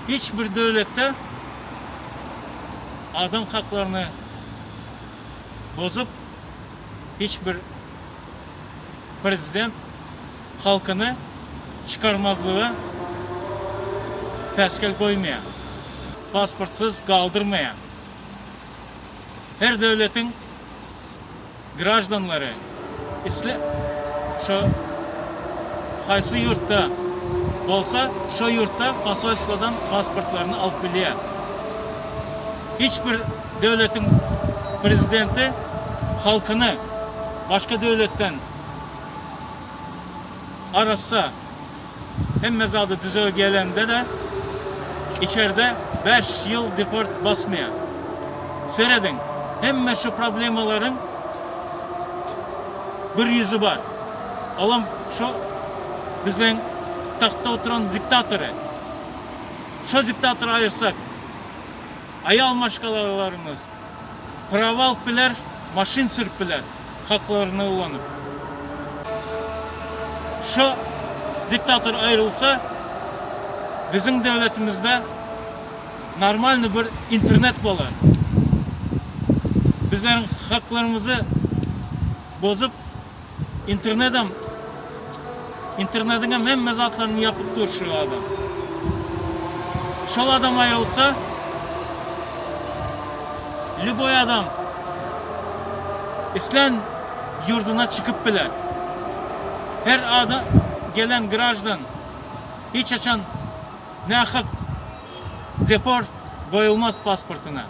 Hiç bir döwletde adam haklaryny bozup hiç bir prezident halkyny çykarmazlyga päsgel goýmaýar. Pasportsyz galdyrmaýar. Her döwletiň graždanlary isle şo haýsy ýurtda bolsa şo ýurtda posolstwodan pasportlaryny alyp bilýär. Hiç bir döwletiň prezidenti halkyny başga döwletden arassa hemme zady düzege gelende-de içerde bäş ýyl deport basmaýar. Serediň, hemme şu problemalaryň bir ýüzi bar. Olam şo bizleň tagtda oturan diktatory. Şo diktatory aýyrsak, aýal maşgalalarymyz prawa alyp biler, maşyn sürüp biler. Haklaryny ulanyp. Şo diktator aýrylsa biziň döwletimizde normalny bir internet bolar. Bizleriň haklarymyzy bozup internedem internediňem hemme zatlaryny ýapyp dur şu adam. Şol adam aýrylsa lýuboý adam islän ýurduna çykyp biler. Her ada gelen graždan hiç haçan nähak deport goýulmaz pasportyna.